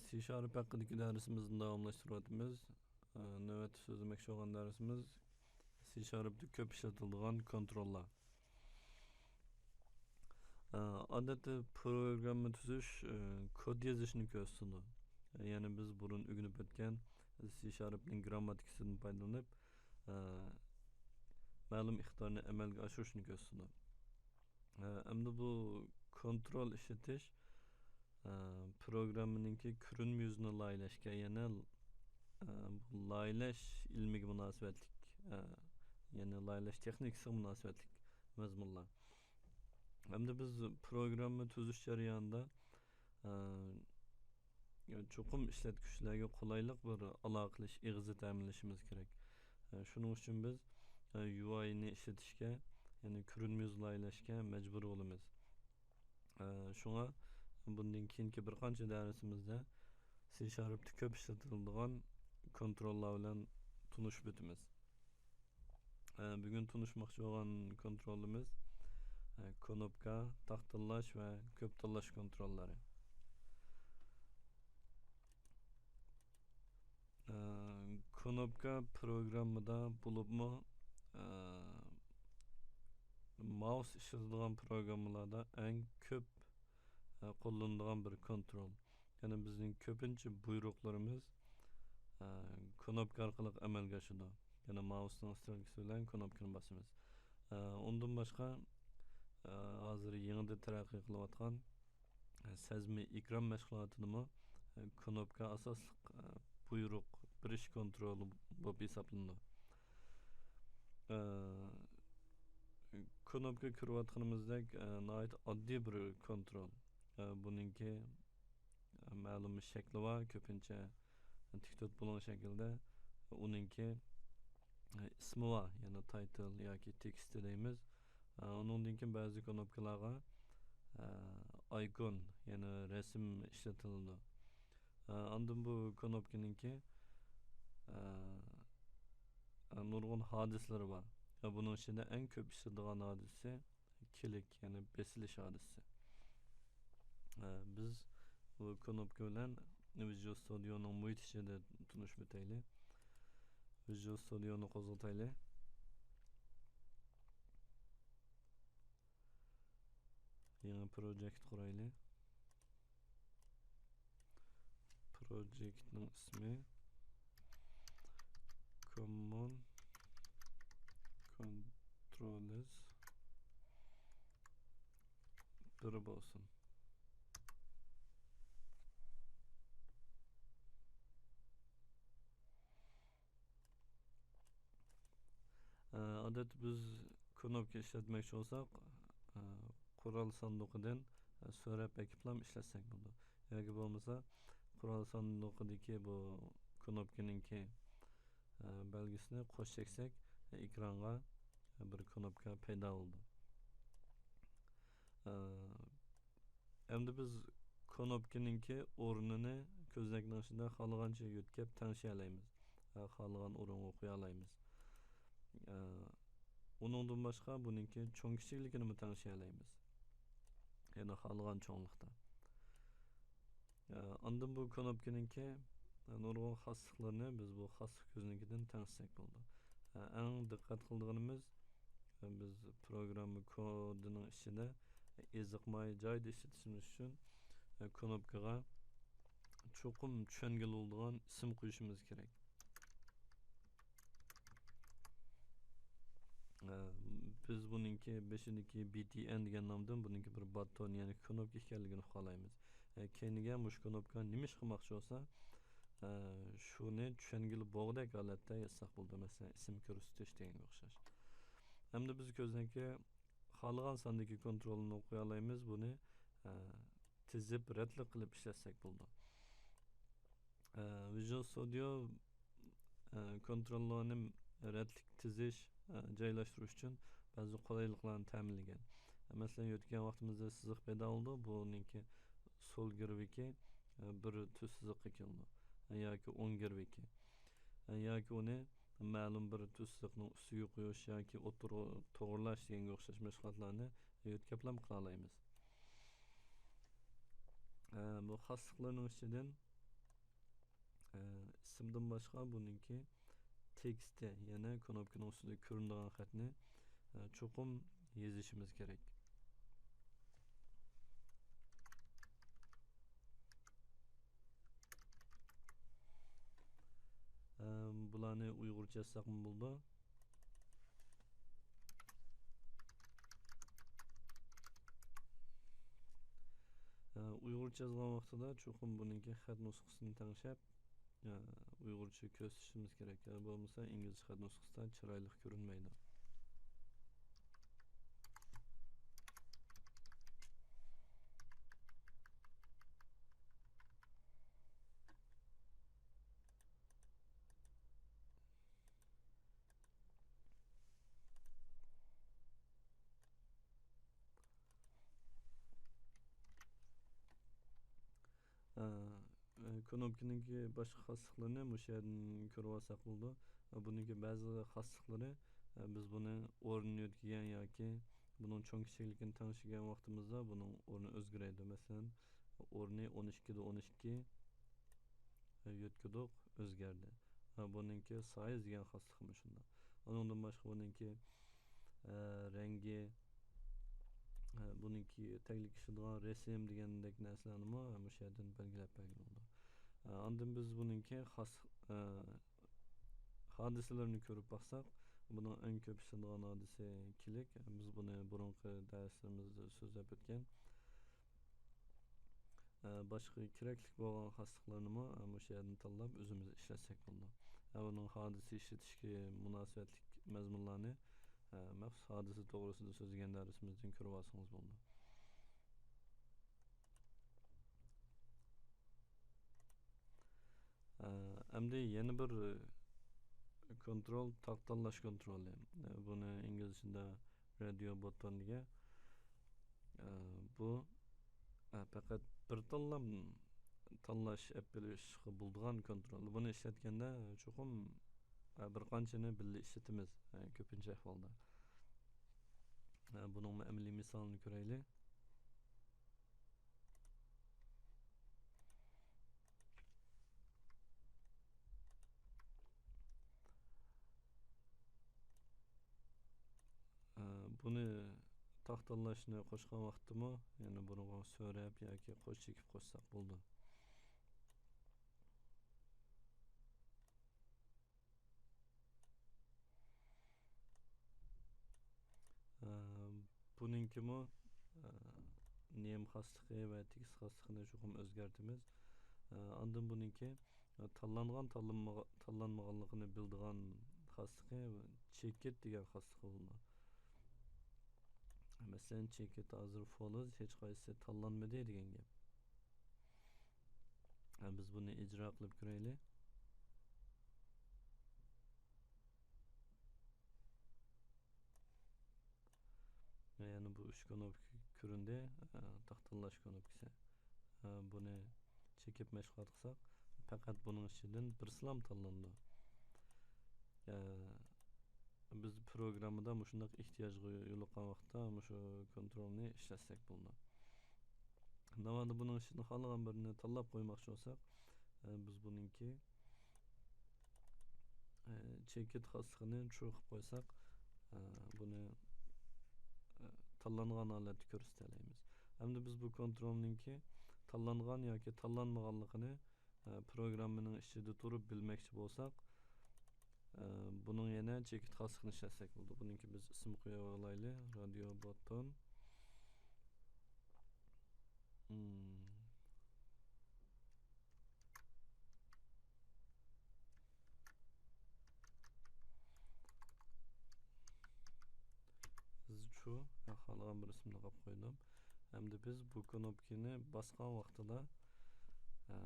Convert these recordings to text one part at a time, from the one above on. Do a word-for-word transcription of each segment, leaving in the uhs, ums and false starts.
سى شارپ ھەققىدىكى دەرسىمىزنى داۋاملاشتۇرۇۋاتىمىز. ئە، نۆۋەتتە سۆزلىمەكچى بولغان دەرسىمىز سى شارپتا كۆپ ئىشلىتىلىدىغان كونتروللار. ئە، ئادەتتە پروگرامما تۈزۈش، ئە، كود يېزىشنى كۆرسىتىدۇ. يەنى بىز بۇرۇن ئۆگىنىپ ئۆتكەن سى شارپنىڭ گىرامماتىكىسىدىن پايدىلىنىپ، ئە، مەلۇم ئىقتىدارنى ئەمەلگە ئاشۇرۇشنى كۆرسىتىدۇ. ئە، ئەمدى بۇ كونترول ئىشلىتىش، ئە، پروگراممىنىڭكى كۆرۈنمە يۈزىنى لايىھەلەشكە، يەنى، ئە، بۇ لايىھەلەش ئىلمىگە مۇناسىۋەتلىك، ئە، يەنى لايىھەلەش تېخنىكىسىغا مۇناسىۋەتلىك مەزمۇنلار. ئەمدى بىز پروگرامما تۈزۈش جەريانىدا، ئە، چوقۇم ئىشلەتكۈچىلەرگە قولايلىق بىر ئالاقىلىشىش ئېغىزى تەمىنلىشىمىز كېرەك. ئە، شۇنىڭ ئۈچۈن بىز، ئە، يۇ ئاينى ئىشلىتىشكە، يەنى كۆرۈنمە يۈز لايىھەلەشكە مەجبۇر بولىمىز. ئە، شۇڭا بۇندىن كېيىنكى بىر قانچە دەرسىمىزدە سى شارپتا كۆپ ئىشلىتىلىدىغان كونتروللار بىلەن تونۇشۇپ ئۆتىمىز. ئە، بۈگۈن تونۇشماقچى بولغان كونترولىمىز، ئە، كنوپكا، تاق تاللاش ۋە كۆپ تاللاش كونتروللىرى. ئە، كنوپكا پروگراممىدا بولۇپمۇ، ئە، مائۇس ئىشلىتىدىغان پروگراممىلاردا ئەڭ كۆپ، ئە، قوللىنىدىغان بىر كونترول. يەنى بىزنىڭ كۆپىنچە بۇيرۇقلىرىمىز، ئە، كنوپكا ئارقىلىق ئەمەلگە ئاشىدۇ. يەنى مائۇسنىڭ ئىسترېلكىسى بىلەن كنوپكىنى باسىمىز. ئە، ئۇندىن باشقا، ئە، ھازىر يېڭىدىن تەرەققىي قىلىۋاتقان، ئە، سەزمە ئېكران مەشغۇلاتىدىمۇ، ئە، كنوپكا ئاساسلىق، ئە، بۇيرۇق بېرىش كونترولى بولۇپ ھېسابلىنىدۇ. ئە، كنوپكا كۆرۈۋاتقىنىمىزدەك، ئە، ناھايىتى ئاددىي بىر كونترول. ئە، بۇنىڭكى، ئە، مەلۇم بىر شەكلى بار، كۆپىنچە تىك تۆت بۇلۇڭ شەكلىدە. ئۇنىڭكى، ئە، ئىسمى بار، يەنى تايتىل ياكى تېكىستى دەيمىز. ئە، ئۇنىڭدىن كېيىن بەزى كنوپكىلارغا، ئە، ئايكون، يەنى رەسىم ئىشلىتىلىدۇ. ئە، ئاندىن بۇ كنوپكىنىڭكى، ئە، ئە، نۇرغۇن ھادىسىلىرى بار. ئە، بۇنىڭ ئىچىدە ئەڭ كۆپ ئىشلىتىدىغان ھادىسىسى كىلىك، يەنى بېسىلىش ھادىسىسى. ئە، بىز بۇ كنوپكا بىلەن ۋىژۇئال ستۇدىيونىڭ مۇھىت ئىچىدە تونۇشۇپ ئۆتەيلى. ۋىژۇئال ستۇدىيونى قوزغىتايلى. يېڭى پروجېكت قۇرايلى. پروجېكتنىڭ ئىسمى كوممون كونتروللېرز بىر بولسۇن. ئادەتتە بىز كنوپكا ئىشلەتمەكچى بولساق، قورال ساندۇقىدىن سۆرەپ ئەكىپلام ئىشلەتسەك بولىدۇ. ياكى بولمىسا، قورال ساندۇقىدىكى بۇ كنوپكىنىڭكى بەلگىسىنى قوش چەكسەك، ئېكرانغا بىر كنوپكا پەيدا بولىدۇ. ئەمدى بىز كنوپكىنىڭكى ئورنىنى كۆزنەكنىڭ ئىچىدە خالىغانچە يۆتكەپ تەڭشىيەلەيمىز. ھە، خالىغان ئورۇنغا قويالايمىز. ئە، ئۇنىڭدىن باشقا بۇنىڭكى چوڭ كىچىكلىكىنىمۇ تەڭشىيەلەيمىز. يەنى خالىغان چوڭلۇقتا. ئە، ئاندىن بۇ كنوپكىنىڭكى نۇرغۇن خاسلىقلىرىنى بىز بۇ خاسلىق كۆزنىكىدىن تەڭشىسەك بولىدۇ. ئە، ئەڭ دىققەت قىلىدىغىنىمىز، ئە، بىز پروگرامما كودىنىڭ ئىچىدە ئېزىقماي جايدا ئىشلىتىشىمىز ئۈچۈن، ئە، كنوپكىغا چوقۇم چۈشەنگىلى بولىدىغان ئىسىم قويۇشىمىز كېرەك. ئە، بىز بۇنىڭكى بېشىدىكى بى تى ئېن دېگەن نامدىن بۇنىڭكى بىر باتون، يەنى كنوپكا ئىكەنلىكىنى ئۇقالايمىز. ئە، كەينىگە مۇشۇ كنوپكا نېمە ئىش قىلماقچى بولسا، ئە، شۇنى چۈشەنگىلى بولغۇدەك ھالەتتە يازساق بولىدۇ. مەسىلەن، ئىسىم كۆرسىتىش دېگەنگە ئوخشاش. ئەمدى بىز كۆزنەككە خالىغان ساندىكى كونترولنى قويالايمىز. بۇنى، ئە، تىزىپ، رەتلىك قىلىپ ئىشلەتسەك بولىدۇ. ئە، ۋىژۇئال ستۇدىيو، ئە، كونتروللارنى رەتلىك تىزىش، ئە، جايلاشتۇرۇش ئۈچۈن بەزى قولايلىقلارنى تەمىنلىگەن. مەسىلەن، يۆتكىگەن ۋاقتىمىزدا سىزىق پەيدا بولىدۇ. بۇنىڭكى سول گىرۋىكى، ئە، بىر تۈز سىزىققا كېلىدۇ. ئە، ياكى ئوڭ گىرۋىكى. ئە، ياكى ئۇنى مەلۇم بىر تۈز سىزىقنىڭ ئۈستىگە قويۇش ياكى ئوتتۇرىغا توغرىلاش دېگەنگە ئوخشاش مەشغۇلاتلارنى يۆتكەپلام قىلالايمىز. ئە، بۇ خاسلىقلارنىڭ ئىچىدىن، ئىسىمدىن باشقا بۇنىڭكى تېكىستى، يەنى كنوپكىنىڭ ئۈستىدە كۆرۈنىدىغان خەتنى، ئە، چوقۇم يېزىشىمىز كېرەك. ئە، بۇلارنى ئۇيغۇرچە يازساقمۇ بولىدۇ. ئە، ئۇيغۇرچە يازغان ۋاقتىدا چوقۇم بۇنىڭكى خەت نۇسخىسىنى تەڭشەپ، ئە، ئۇيغۇرچە كۆرسىتىشىمىز كېرەك. يا بولمىسا ئىنگلىزچە خەت نۇسخىسىدا چىرايلىق كۆرۈنمەيدۇ. ئە، ئە، كنوپكىنىڭكى باشقا خاسلىقلىرىنى مۇشۇ يەردىن كۆرۈۋالساق بولىدۇ. ئە، بۇنىڭكى بەزى خاسلىقلىرى، ئە، بىز بۇنى ئورنىنى يۆتكىگەن ياكى بۇنىڭ چوڭ كىچىكلىكىنى تەڭشىگەن ۋاقتىمىزدا بۇنىڭ ئورنى ئۆزگىرەيدۇ. مەسىلەن، ئورنى ئون ئىككىدە ئون ئىككى، ئە، يۆتكىدۇق، ئۆزگەردى. ئە، بۇنىڭكى سايز دېگەن خاسلىقىمۇ شۇنداق. ئۇنىڭدىن باشقا بۇنىڭكى، ئە، رەڭگى، ئە، بۇنىڭكى تەگلىك ئىشلىتىدىغان رەسىم دېگەندەك نەرسىلەرنىمۇ مۇشۇ يەردىن بەلگىلەپ بەرگىلى بولىدۇ. ئە، ئاندىن بىز بۇنىڭكى خاس، ئە، ھادىسىلىرىنى كۆرۈپ باقساق، بۇنىڭ ئەڭ كۆپ ئىشلىتىدىغان ھادىسى كىلىك. بىز بۇنى بۇرۇنقى دەرسلىرىمىزدە سۆزلەپ ئۆتكەن. ئە، باشقا كېرەكلىك بولغان خاسلىقلارنىمۇ، ئە، مۇشۇ يەردىن تاللاپ ئۆزىمىز ئىشلەتسەك بولىدۇ. ئە، بۇنىڭ ھادىسە ئىشلىتىشكە مۇناسىۋەتلىك مەزمۇنلارنى، ئە، مەخسۇس ھادىسە توغرىسىدا سۆزلىگەن دەرسىمىزدىن كۆرۈۋالسىڭىز بولىدۇ. ئە، ئەمدى يەنە بىر، ئە، كونترول، تاغ تاللاش كونترولى. ئە، بۇنى ئىنگلىزچىدا رادىيو بوتون دېگەن. ئە، بۇ، ئە، پەقەت بىر تاللام تاللاش ئەپ بېرىشقا بولىدىغان كونترول. بۇنى ئىشلەتكەندە چوقۇم، ئە، بىر قانچىنى بىللە ئىشلىتىمىز، ئە، كۆپىنچە ئەھۋالدا. ئە، بۇنىڭمۇ ئەمەلىي مىسالىنى كۆرەيلى. ئە، بۇنى تاغ تاللاشنى قوشقان ۋاقىتتىمۇ، يەنى بۇنىڭغا سۆرەپ ياكى قوش چېكىپ قوشساق بولىدۇ. ئە، بۇنىڭكىمۇ، ئە، نېم خاسلىقى ۋە تېكىست خاسلىقىنى چوقۇم ئۆزگەرتىمىز. ئە، ئاندىن بۇنىڭكى، ئە، تاللانغان، تاللانمىغا-، تاللانمىغانلىقىنى بىلىدىغان خاسلىقى، چېكىت دېگەن خاسلىقى بولىدۇ. مەسىلەن، چېكىت ھازىر فولس، ھېچقايسىسى تاللانمىدى دېگەن گەپ. ھە، بىز بۇنى ئىجرا قىلىپ كۆرەيلى. يەنى بۇ ئۈچ كۇنۇپكا كۆرۈندى، ئە، تاغ تاللاش كۇنۇپكىسى. ئە، بۇنى چېكىپ مەشغۇلات قىلساق، پەقەت بۇنىڭ ئىچىدىن بىرسىلام تاللىنىدۇ. ئە، بىز پروگراممىدا مۇشۇنداق ئېھتىياجغا يولۇققان ۋاقىتتا مۇشۇ كونترولنى ئىشلەتسەك بولىدۇ. ناۋادا بۇنىڭ ئىچىدىن خالىغان بىرىنى تاللاپ قويماقچى بولساق، ئە، بىز بۇنىڭكى، ئە، چېكىت خاسلىقىنى ترۇ قىلىپ قويساق، ئە، بۇنى، ئە، تاللانغان ھالەتتە كۆرسىتەلەيمىز. ئەمدى بىز بۇ كونترولنىڭكى تاللانغان ياكى تاللانمىغانلىقىنى، ئە، پروگراممىنىڭ ئىچىدە تۇرۇپ بىلمەكچى بولساق، ئە، بۇنىڭ يەنە چېكىت خاسلىقىنى ئىشلەتسەك بولىدۇ. بۇنىڭكى بىز ئىسىم قويۇۋالايلى. رادىيو بوتون. مم. ئىزچۇ، خالىغان بىر ئىسىمنى قويۇپ قويدۇم. ئەمدى بىز بۇ كۇنۇپكىنى باسقان ۋاقتىدا، ئە،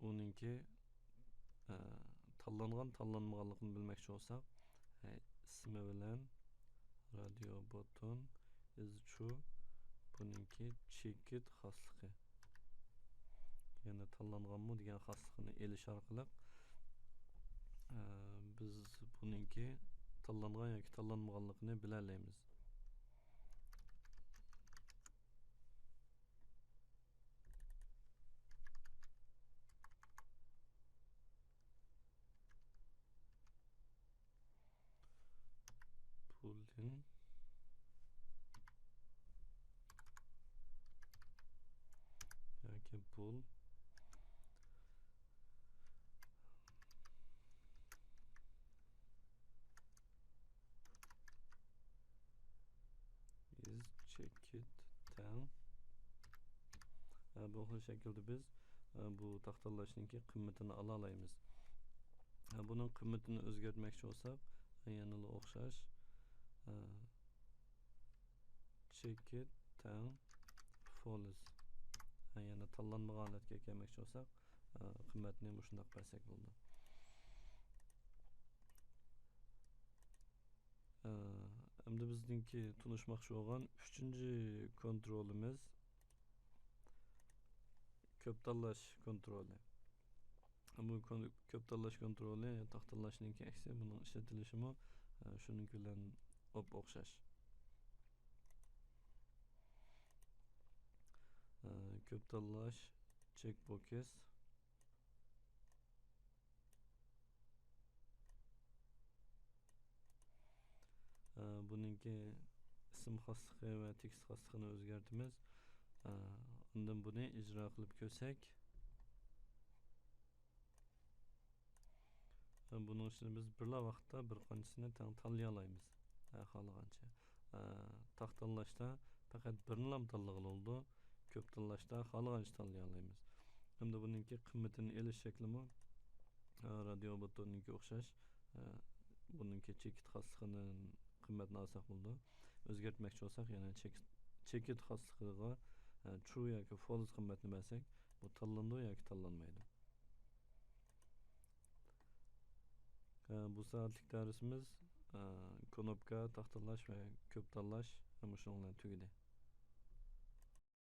ئۇنىڭكى، ئە، تاللانغان، تاللانمىغانلىقىنى بىلمەكچى بولساق، ئە، ئىسمى بىلەن رادىيو بوتون ئىزچۇ بۇنىڭكى چېكىت خاسلىقى. يەنى تاللانغانمۇ دېگەن خاسلىقىنى ئېلىش ئارقىلىق، ئە، بىز بۇنىڭكى تاللانغان ياكى تاللانمىغانلىقىنى بىلەلەيمىز. بول is checked تەڭ. بۇ خىل شەكىلدە بىز بۇ تاختىلاشنىڭكى قىممىتىنى ئالالايمىز. بۇنىڭ قىممىتىنى ئۆزگەرتمەكچى بولساق، يەنىلا ئوخشاش، checked تەڭ false. يەنى تاللانمىغان ھالەتكە كەلمەكچى بولساق، قىممەتنى مۇشۇنداق بەرسەك بولىدۇ. ئەمدى بىزنىڭكى تونۇشماقچى بولغان ئۈچىنچى كونترولىمىز كۆپ تاللاش كونترولى. بۇ كون-، كۆپ تاللاش كونترولى تاختىلاشنىڭكى ئەكسى، بۇنىڭ ئىشلىتىلىشىمۇ، ئە، شۇنىڭكى بىلەن ئوپئوخشاش. ئە، كۆپ تاللاش چېك بوكس. ئە، بۇنىڭكى ئىسىم خاسلىقى ۋە تېكىست خاسلىقىنى ئۆزگەرتىمىز. ئە، ئاندىن بۇنى ئىجرا قىلىپ كۆرسەك، ئە، بۇنىڭ ئىچىدە بىز بىرلا ۋاقىتتا بىر قانچىسىنى تەڭ تاللىيالايمىز. ئە، خالىغانچە. ئە، تاختىلاشتا پەقەت بىرنىلا تاللىغىلى بولىدۇ. كۆپ تاللاشتا خالىغانچە تاللىيالايمىز. ھەمدە بۇنىڭكى قىممىتىنى ئېلىش شەكلىمۇ، ئە، رادىئو بوتوننىڭكى ئوخشاش. ئە، بۇنىڭكى چېكىت خاسلىقىنى، قىممەتنى ئالساق بولىدۇ. ئۆزگەرتمەكچى بولساق، يەنە چېك-، چېكىت خاسلىقىغا، ئە، true ياكى false قىممەتنى بەرسەك، بۇ تاللىنىدۇ ياكى تاللانمايدۇ. ئە، بۇ سائەتلىك دەرسىمىز، ئە، كنوپكا، تاختىلاش ۋە كۆپ تاللاش مۇشۇنىڭ بىلەن تۈگىدى.